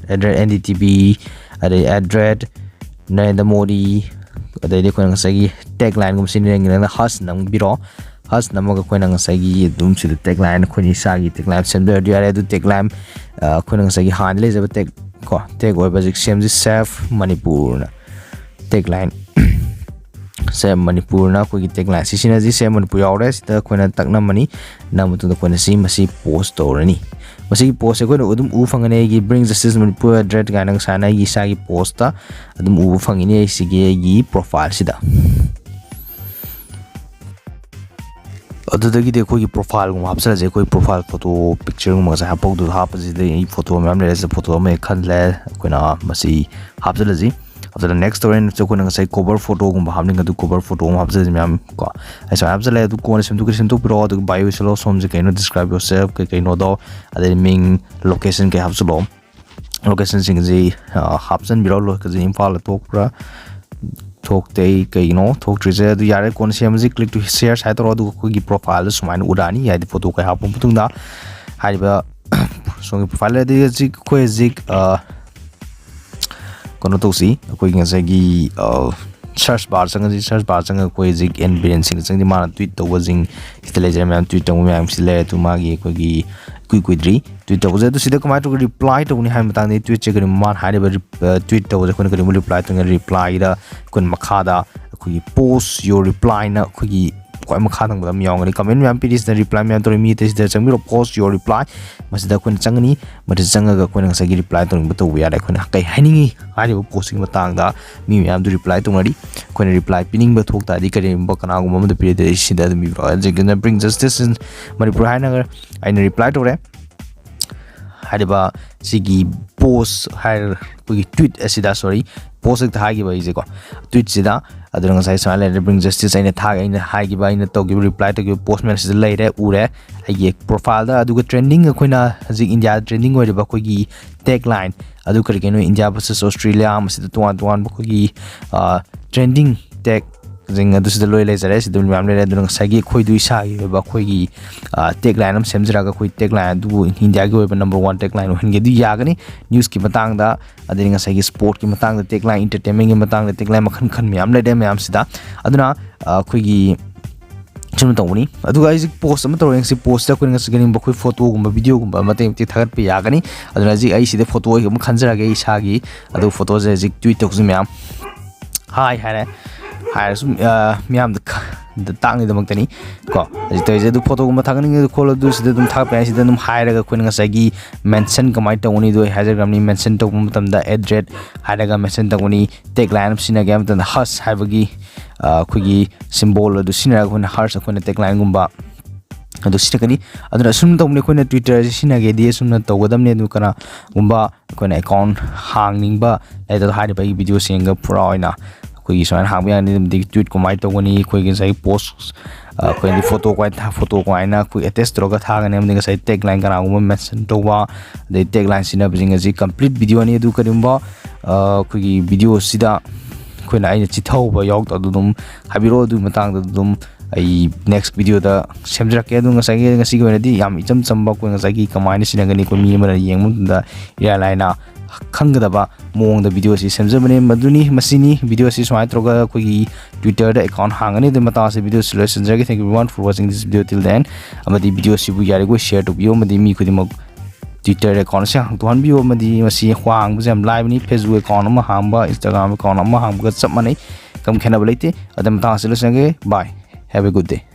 address N D T V, ꯑꯗꯩ address ꯅꯔꯦꯟꯗ꯭ꯔ ꯃꯣꯗꯤ, ꯑꯗꯩꯗꯤ ꯑꯩꯈꯣꯏꯅ ꯉꯁꯥꯏꯒꯤ taglineꯒꯨꯝꯕ ꯁꯤꯖꯤꯟꯅꯔꯤꯉꯩꯗ hash ꯅꯝꯕꯤꯔꯣ꯫ Hash ꯅꯝꯃꯒ ꯑꯩꯈꯣꯏꯅ ꯉꯁꯥꯏꯒꯤ ꯑꯗꯨꯝ ꯁꯤꯗ tagline, ꯑꯩꯈꯣꯏꯅ ꯏꯁꯥꯒꯤ tagline ꯁꯦꯝꯖꯔꯗꯤ ꯌꯥꯔꯦ꯫ ꯑꯗꯨ tagline, ꯑ, ꯑꯩꯈꯣꯏꯅ ꯉꯁꯥꯏꯒꯤ ꯍꯥꯟꯅ ꯂꯩꯖꯕ tag ꯀꯣ, tag ꯑꯣꯏꯕ ꯍꯧꯖꯤꯛ ꯁꯦꯝꯁꯤ, Save Manipurꯅ tagline꯫ Save Manipurꯅ ꯑꯩꯈꯣꯏꯒꯤ tagline ꯁꯤ ꯁꯤꯖꯤꯟꯅꯁꯤ꯫ Save Manipur ꯌꯥꯎꯔꯦ꯫ ꯁꯤꯗ ꯑꯩꯈꯣꯏꯅ ꯇꯛ ꯅꯝꯃꯅꯤ꯫ ꯅꯝꯃ ꯃꯇꯨꯡꯗ ꯑꯩꯈꯣꯏꯅ ꯁꯤ ꯃꯁꯤ post ꯇꯧꯔꯅꯤ꯫ ꯃꯁꯤꯒꯤ postꯁꯦ ꯑꯩꯈꯣꯏꯅ ꯑꯗꯨꯝ ꯎꯕ ꯐꯪꯒꯅꯤ꯫ ꯑꯩꯒꯤ Bring Justice Manipur address ꯀꯥꯏꯅ ꯉꯁꯥꯏꯅ ꯑꯩꯒꯤ ꯏꯁꯥꯒꯤ postꯇ ꯑꯗꯨꯝ ꯎꯕ ꯐꯪꯒꯅꯤ ꯑꯩ ꯁꯤꯒꯤ ꯑꯩꯒꯤ profileꯁꯤꯗ꯫ ꯑꯗꯨꯗꯒꯤꯗꯤ ꯑꯩꯈꯣꯏꯒꯤ profileꯒꯨꯝꯕ ꯍꯥꯞꯆꯔꯁꯦ꯫ ꯑꯩꯈꯣꯏ profile photo pictureꯒꯨꯝꯕ ꯉꯁꯥꯏ ꯍꯥꯞꯍꯧꯗꯣꯏꯗꯣ ꯍꯥꯞꯄꯁꯤꯗ ꯑꯩ photo ꯃꯌꯥꯝ ꯂꯩꯔꯦ꯫ ꯁꯤꯗ photo ꯑꯃ ꯍꯦꯛ ꯈꯜꯂꯦ꯫ ꯑꯩꯈꯣꯏꯅ ꯃꯁꯤ ꯍꯥꯞꯆꯤꯜꯂꯁꯤ꯫ ꯑꯗꯨꯅ next ꯇꯧꯔꯦ ꯑꯩꯈꯣꯏꯅ ꯉꯁꯥꯏ cover photoꯒꯨꯝꯕ ꯍꯥꯞꯅꯤꯡꯉ ꯑꯗꯨ cover photo ꯑꯃ ꯍꯥꯞꯆꯔꯁꯤ ꯃꯌꯥꯝ ꯀꯣ꯫ ꯑꯩ ꯁꯨꯃꯥꯏꯅ ꯍꯥꯞꯆꯜꯂꯦ꯫ ꯑꯗꯨ ꯀꯣꯟꯅ ꯁꯦꯝꯗꯣꯛꯀꯦ ꯁꯦꯝꯗꯣꯛꯄꯤꯔꯛꯑꯣ꯫ ꯑꯗꯨꯒ bio ꯁꯤꯜꯂꯣ, ꯁꯣꯝꯁꯦ ꯀꯩꯅꯣ, describe yourself ꯀꯩ ꯀꯩꯅꯣꯗꯣ, ꯑꯗꯩ ꯃꯤꯡ, location ꯀꯩ ꯍꯥꯞꯆꯜꯂꯣ꯫ Locationꯁꯤꯡꯁꯤ ꯍꯥꯞꯆꯤꯟꯕꯤꯔꯣ꯫ Location ꯏꯝꯐꯥꯜꯗ ꯊꯣꯛꯄ꯭ꯔꯥ ꯊꯣꯛꯇꯦ, ꯀꯩꯒꯤꯅꯣ ꯊꯣꯛꯇ꯭ꯔꯤꯁꯦ? ꯑꯗꯨ ꯌꯥꯔꯦ, ꯀꯣꯟꯅ ꯁꯦꯝꯃꯁꯤ꯫ Click to share ꯁꯥꯏ ꯇꯧꯔꯣ꯫ ꯑꯗꯨꯒ ꯑꯩꯈꯣꯏꯒꯤ profileꯗ ꯁꯨꯃꯥꯏꯅ ꯎꯔꯛꯑꯅꯤ, ꯍꯥꯏꯗꯤ photo ꯀꯩ ꯍꯥꯞꯄ ꯃꯇꯨꯡꯗ ꯍꯥꯏꯔꯤꯕ ꯁꯣꯝꯒꯤ profile꯫ ꯑꯗꯒꯤ ꯍꯧꯖꯤꯛ ꯑꯩꯈꯣꯏ ꯍꯧꯖꯤꯛ ꯀꯩꯅꯣ ꯇꯧꯁꯤ꯫ ꯑꯩꯈꯣꯏꯒꯤ ꯉꯁꯥꯏꯒꯤ search bar ꯆꯪꯉꯁꯤ꯫ Search bar ꯆꯪꯉꯒ ꯑꯩꯈꯣꯏ ꯍꯧꯖꯤꯛ ꯑꯦꯟ ꯕꯤꯔꯦꯟ ꯁꯤꯡꯅ ꯆꯪꯁꯤ꯫ ꯃꯥꯅ tweet ꯇꯧꯕꯁꯤꯡ ꯁꯤꯗ ꯂꯩꯖꯔꯦ ꯃꯌꯥꯝ, tweet ꯇꯧꯕ ꯃꯌꯥꯝꯁꯤ ꯂꯩꯔꯦ꯫ ꯑꯗꯨ ꯃꯥꯒꯤ ꯑꯩꯈꯣꯏꯒꯤ ꯏꯀꯨꯏ ꯀꯨꯏꯗ꯭ꯔꯤ tweet ꯇꯧꯕꯁꯦ꯫ ꯑꯗꯨ ꯁꯤꯗ ꯀꯃꯥꯏꯅ ꯇꯧꯔꯒ reply ꯇꯧꯒꯅꯤ ꯍꯥꯏꯕ ꯃꯇꯥꯡꯗ, tweetꯁꯦ ꯀꯔꯤꯒꯨꯝꯕ ꯃꯥꯅ ꯍꯥꯏꯔꯤꯕ ꯔꯤ-, ꯑ, tweet ꯇꯧꯕꯁꯦ ꯑꯩꯈꯣꯏꯅ ꯀꯔꯤꯒꯨꯝꯕ reply ꯇꯧꯅꯤꯡꯉꯦ, replyꯗ ꯑꯩꯈꯣꯏꯅ ꯃꯈꯥꯗ ꯑꯩꯈꯣꯏꯒꯤ post your replyꯅ ꯑꯩꯈꯣꯏꯒꯤ ꯈ꯭ꯋꯥꯏ ꯃꯈꯥ ꯊꯪꯕꯗ ꯑꯃ ꯌꯥꯎꯔꯝꯒꯅꯤ꯫ Comment ꯃꯌꯥꯝ ꯄꯤꯔꯤꯁꯤꯗ reply ꯃꯌꯥꯝ ꯇꯧꯔꯤ꯫ ꯃꯤ ꯑꯇꯩꯁꯤꯗ ꯆꯪꯕꯤꯔꯣ, post your reply꯫ ꯃꯁꯤꯗ ꯑꯩꯈꯣꯏꯅ ꯆꯪꯒꯅꯤ꯫ ꯃꯁꯤꯗ ꯆꯪꯉꯒ ꯑꯩꯈꯣꯏꯅ ꯉꯁꯥꯏꯒꯤ reply ꯇꯧꯅꯤꯡꯕ ꯇꯧꯕ ꯌꯥꯔꯦ꯫ ꯑꯩꯈꯣꯏꯅ ꯀꯩ ꯍꯥꯏꯅꯤꯡꯉꯤ ꯍꯥꯏꯔꯤꯕ postꯁꯤꯒꯤ ꯃꯇꯥꯡꯗ ꯃꯤ ꯃꯌꯥꯝꯗꯨ reply ꯇꯧꯅꯔꯤ꯫ ꯑꯩꯈꯣꯏꯅ reply ꯄꯤꯅꯤꯡꯕ ꯊꯣꯛ ꯇꯥꯔꯗꯤ ꯀꯔꯤꯒꯨꯝꯕ ꯀꯅꯥꯒꯨꯝꯕ ꯑꯃꯗ ꯄꯤꯔꯗꯤ ꯑꯩ ꯁꯤꯗ ꯑꯗꯨꯝ ꯄꯤꯕꯤꯔꯣ꯫ ꯍꯧꯖꯤꯛꯀꯤꯅ Bring Justice in Manipur ꯍꯥꯏꯅ ꯑꯩꯅ reply ꯇꯧꯔꯦ꯫ ꯍꯥꯏꯔꯤꯕ ꯁꯤꯒꯤ post ꯍꯥꯏꯔ ꯑꯩꯈꯣꯏꯒꯤ tweet ꯑꯁꯤꯗ, sorry, post ꯍꯦꯛꯇ ꯍꯥꯏꯈꯤꯕ ꯑꯩꯁꯦꯀꯣ, tweetꯁꯤꯗ꯫ ꯑꯗꯨꯅ ꯉꯁꯥꯏ ꯁꯨꯃꯥꯏꯅ ꯂꯩꯔꯦ, Bring Justice ꯑꯩꯅ ꯊꯥꯒꯦ, ꯑꯩꯅ ꯍꯥꯏꯈꯤꯕ, ꯑꯩꯅ ꯇꯧꯈꯤꯕ, reply ꯇꯧꯈꯤꯕ post ꯃꯌꯥꯝꯁꯤꯗ ꯂꯩꯔꯦ, ꯎꯔꯦ ꯑꯩꯒꯤ profileꯗ꯫ ꯑꯗꯨꯒ trending, ꯑꯩꯈꯣꯏꯅ ꯍꯧꯖꯤꯛ ꯏꯟꯗꯤꯌꯥꯗ trending ꯑꯣꯏꯔꯤꯕ ꯑꯩꯈꯣꯏꯒꯤ tagline ꯑꯗꯨ ꯀꯔꯤ ꯀꯔꯤꯅꯣ, ꯏꯟꯗꯤꯌꯥ versus ꯑꯣꯁꯇ꯭ꯔꯦꯂꯤꯌꯥ, ꯃꯁꯤꯗ ꯇꯣꯉꯥꯟ ꯇꯣꯉꯥꯟꯕ ꯑꯩꯈꯣꯏꯒꯤ trending tag ꯁꯤꯡ ꯑꯗꯨ ꯁꯤꯗ ꯂꯣꯏ ꯂꯩꯖꯔꯦ꯫ ꯁꯤꯗ ꯃꯌꯥꯝ ꯂꯩꯔꯦ꯫ ꯑꯗꯨꯅ ꯉꯁꯥꯏꯒꯤ ꯑꯩꯈꯣꯏꯗꯨ ꯏꯁꯥꯒꯤ ꯑꯣꯏꯕ ꯑꯩꯈꯣꯏꯒꯤ tagline ꯑꯃ ꯁꯦꯝꯖꯔꯒ, ꯑꯩꯈꯣꯏ tagline ꯑꯗꯨꯕꯨ ꯏꯟꯗꯤꯌꯥꯒꯤ ꯑꯣꯏꯕ number one tagline ꯑꯣꯏꯍꯟꯒꯦ꯫ ꯑꯗꯨ ꯌꯥꯒꯅꯤ꯫ Newsꯀꯤ ꯃꯇꯥꯡꯗ, ꯑꯗꯩ ꯉꯁꯥꯏꯒꯤ sportꯀꯤ ꯃꯇꯥꯡꯗ tagline, entertainmentꯀꯤ ꯃꯇꯥꯡꯗ tagline, ꯃꯈꯜ ꯃꯈꯜ ꯃꯌꯥꯝ ꯂꯩꯔꯦ ꯃꯌꯥꯝꯁꯤꯗ꯫ ꯑꯗꯨꯅ ꯑ, ꯑꯩꯈꯣꯏꯒꯤ ꯁꯨꯝ ꯇꯧꯕꯅꯤ꯫ ꯑꯗꯨꯒ ꯑꯩꯁꯦ post ꯑꯃ ꯇꯧꯔꯦ꯫ ꯁꯤ postꯁꯤꯗ ꯑꯩꯈꯣꯏꯅ ꯉꯁꯤ ꯀꯔꯤꯒꯨꯝꯕ ꯑꯩꯈꯣꯏ photoꯒꯨꯝꯕ, videoꯒꯨꯝꯕ ꯃꯇꯦꯛ ꯃꯇꯦꯛ ꯊꯥꯒꯠꯄ ꯌꯥꯒꯅꯤ꯫ ꯑꯗꯨꯅ ꯍꯧꯖꯤꯛ ꯑꯩ ꯁꯤꯗ photo ꯑꯃ ꯈꯟꯖꯔꯒꯦ ꯏꯁꯥꯒꯤ꯫ ꯑꯗꯨꯒ photoꯁꯦ ꯍꯧꯖꯤꯛ tweet ꯇꯧꯁꯤ ꯃꯌꯥꯝ꯫ Hi ꯍꯥꯏꯔꯦ꯫ Hi ꯍꯥꯏꯔꯁꯨ, ꯑ, ꯃꯤꯌꯥꯝꯗ ꯈ-, ꯗ ꯇꯥꯛꯅꯕꯒꯤꯗꯃꯛꯇꯅꯤ ꯀꯣ ꯍꯧꯖꯤꯛ ꯇꯧꯔꯤꯁꯦ꯫ ꯑꯗꯨ photoꯒꯨꯝꯕ ꯊꯥꯒꯠꯅꯤꯡꯉꯦ ꯈꯣꯠꯂꯣ, ꯑꯗꯨ ꯁꯤꯗ ꯑꯗꯨꯝ ꯊꯥꯒꯠꯄ ꯌꯥꯏ꯫ ꯁꯤꯗ ꯑꯗꯨꯝ ꯍꯥꯏꯔꯒ ꯑꯩꯈꯣꯏꯅ ꯉꯁꯥꯏꯒꯤ mention ꯀꯃꯥꯏꯅ ꯇꯧꯒꯅꯤ, ꯑꯗꯨ ꯑꯩ ꯍꯥꯏꯖꯈ꯭ꯔꯕꯅꯤ꯫ Mention ꯇꯧꯕ ꯃꯇꯝꯗ at rate ꯍꯥꯏꯔꯒ mention ꯇꯧꯒꯅꯤ꯫ Tagline ꯑꯃ ꯁꯤꯖꯤꯟꯅꯒꯦ ꯍꯥꯏꯕ ꯃꯇꯝꯗ hash ꯍꯥꯏꯕꯒꯤ, ꯑ, ꯑꯩꯈꯣꯏꯒꯤ symbol ꯑꯗꯨ ꯁꯤꯖꯤꯟꯅꯔꯒ ꯑꯩꯈꯣꯏꯅ hash, ꯑꯩꯈꯣꯏꯅ taglineꯒꯨꯝꯕ ꯑꯗꯨ ꯁꯤꯖꯤꯟꯅꯒꯅꯤ꯫ ꯑꯗꯨꯅ ꯑꯁꯨꯝ ꯇꯧꯕꯅꯤ, ꯑꯩꯈꯣꯏꯅ Twitter ꯁꯤ ꯁꯤꯖꯤꯟꯅꯒꯦꯗꯤ ꯑꯁꯨꯝꯅ ꯇꯧꯒꯗꯕꯅꯤ꯫ ꯑꯗꯨ ꯀꯅꯥꯒꯨꯝꯕ ꯑꯩꯈꯣꯏꯅ account ꯍꯥꯡꯅꯤꯡꯕ ꯂꯩꯇꯥ, ꯍꯥꯏꯔꯤꯕ ꯑꯩꯒꯤ video ꯁꯦ ꯌꯦꯡꯉꯒ ꯄꯨꯔꯥ ꯑꯣꯏꯅ ꯑꯩꯈꯣꯏꯒꯤ ꯁꯨꯃꯥꯏꯅ ꯍꯥꯡꯕ ꯌꯥꯅꯤ꯫ ꯑꯗꯨꯝꯗꯤ tweet ꯀꯃꯥꯏꯅ ꯇꯧꯒꯅꯤ, ꯑꯩꯈꯣꯏꯒꯤ ꯉꯁꯥꯏꯒꯤ post, ꯑ, ꯑꯩꯈꯣꯏꯒꯤ photo ꯀꯃꯥꯏꯅ, photo ꯀꯃꯥꯏꯅ ꯑꯩꯈꯣꯏ attach ꯇꯧꯔꯒ ꯊꯥꯒꯅꯤ, ꯑꯃꯗꯤ ꯉꯁꯥꯏ tagline ꯀꯅꯥꯒꯨꯝꯕ mention ꯇꯧꯕ, ꯑꯗꯩ tagline ꯁꯤꯖꯤꯟꯅꯕꯁꯤꯡ ꯑꯁꯤ complete video ꯅꯤ꯫ ꯑꯗꯨ ꯀꯔꯤꯒꯨꯝꯕ, ꯑ, ꯑꯩꯈꯣꯏꯒꯤ video ꯁꯤꯗ ꯑꯩꯈꯣꯏꯅ, ꯑꯩꯅ ꯆꯤꯊꯍꯧꯕ ꯌꯥꯎꯗ ꯑꯗꯨ ꯑꯗꯨꯝ ꯍꯥꯏꯕꯤꯔꯛꯑꯣ꯫ ꯑꯗꯨꯒꯤ ꯃꯇꯥꯡꯗ ꯑꯗꯨꯝ ꯑꯩ next video ꯗ ꯁꯦꯝꯖꯔꯛꯀꯦ꯫ ꯑꯗꯨ ꯉꯁꯥꯏꯒꯤ, ꯉꯁꯤꯒꯤ ꯑꯣꯏꯅꯗꯤ ꯌꯥꯝ ꯏꯆꯝ ꯆꯝꯕ, ꯑꯩꯈꯣꯏ ꯉꯁꯥꯏꯒꯤ ꯀꯃꯥꯏꯅ ꯁꯤꯖꯤꯟꯅꯒꯅꯤ, ꯑꯩꯈꯣꯏ ꯃꯤ ꯑꯃꯅ ꯌꯦꯡꯕ ꯃꯇꯝꯗ ꯏꯔꯥꯏ ꯂꯥꯏꯅ ꯈꯪꯒꯗꯕ ꯃꯑꯣꯡꯗ video ꯁꯤ ꯁꯦꯝꯖꯕꯅꯦ꯫ ꯃꯗꯨꯅꯤ, ꯃꯁꯤꯅꯤ꯫ Video ꯁꯤ ꯁꯨꯃꯥꯏꯅ ꯇꯧꯔꯒ ꯑꯩꯈꯣꯏꯒꯤ Twitter ꯗ account ꯍꯥꯡꯒꯅꯤ꯫ ꯑꯗꯨ ꯃꯇꯥꯡ ꯑꯁꯤ video ꯁꯤ ꯂꯣꯏꯁꯤꯟꯖꯔꯒꯦ꯫ Thank you everyone for watching this video till the end꯫ ꯑꯃꯗꯤ video ꯁꯤꯕꯨ ꯌꯥꯔꯤꯈꯣꯏ share ꯇꯧꯕꯤꯌꯨ, ꯑꯃꯗꯤ ꯃꯤ ꯈꯨꯗꯤꯡꯃꯛ Twitter account ꯁꯦ ꯍꯥꯡꯗꯣꯛꯍꯟꯕꯤꯌꯨ꯫ ꯑꯃꯗꯤ ꯃꯁꯤ ꯍꯥꯡꯕꯁꯦ ꯌꯥꯝ ꯂꯥꯏꯕꯅꯤ꯫ Facebook account ꯑꯃ ꯍꯥꯡꯕ, Instagram account ꯑꯃ ꯍꯥꯡꯕꯒ ꯆꯞ ꯃꯥꯟꯅꯩ, ꯀꯔꯤꯝ ꯈꯦꯠꯅꯕ ꯂꯩꯇꯦ꯫ ꯑꯗꯨ ꯃꯇꯥꯡ ꯑꯁꯤ ꯂꯣꯏꯁꯤꯟꯖꯔꯒꯦ꯫ Bye, have a good day꯫